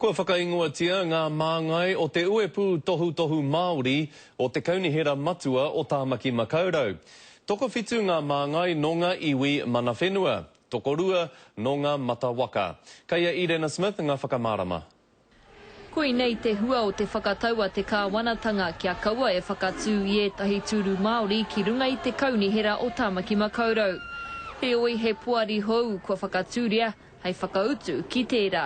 Kua whakaingoatia ngā māngai o te Uepū Tohutohu Māori o te Kaunihera Matua o Tāmaki Makaurau. Tokowhitu ngā māngai nō ngā iwi mana whenua, tokorua nō ngā mata waka. Kei a Irena Smith ngā whakamārama. Koinei te hua o te whakatau a te kāwanatanga kia kaua e whakatū i ētahi tūru Māori ki runga i te Kaunihera o Tāmaki Makaurau. Heoi, he poari hou kua whakatūria hei whakautu ki tērā.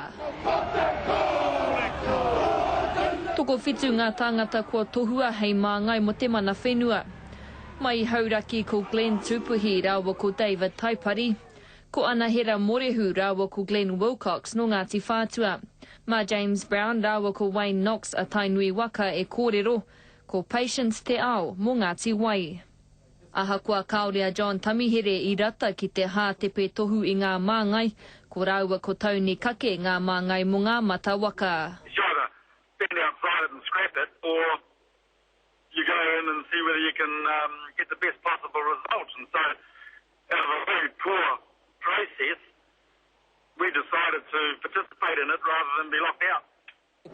Tokowhitu ngā tāngata kua tohua hei māngai mō te mana whenua. Mai i Hauraki ko Glenn Tupuhi rāua ko David Taipari, ko Anahera Morehu rāua ko Glenn Wilcox nō Ngāti Whātua. Mā James Brown rāua ko Wayne Knox a Tainui waka e kōrero, ko Patience Te Ao mō Ngāti Wai. Ahakoa kāore a John Tamihere i rata ki te hātepe tohu i ngā māngai, ko rāua ko Tony Kake ngā māngai mō ngā mata waka. You either stand outside it and scrap it or you go in and see whether you can get the best possible result and so out of a very poor process we decided to participate in it rather than be locked out.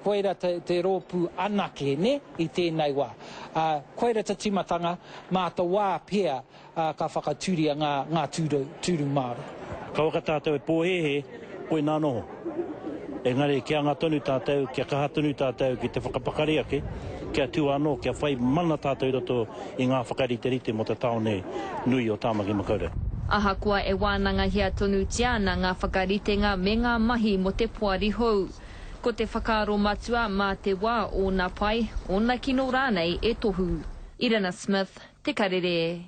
Koira te rōpū anake, nē, i tēnei wā. Ā, koira te tīmatanga, mā te wā pea ka whakatūria ngā, ngā tūru, tūru Māori. Kauaka tātou e pōhēhē, koinā noho. Engari kia anga tonu tātou, kia kaha tonu tātou ki te whakapakari ake, kia tū anō, kia whai mana tātou i roto i ngā whakariterite mō te tāone nui o Tāmaki Makaurau. Ahakoa e wānangahia tonutia ana ngā whakaritenga me ngā mahi mō te poari hou, Ko te whakaaro matua mā te wā ōna pai, ōna kino rānei e tohu. Irina Smith, Te Karere.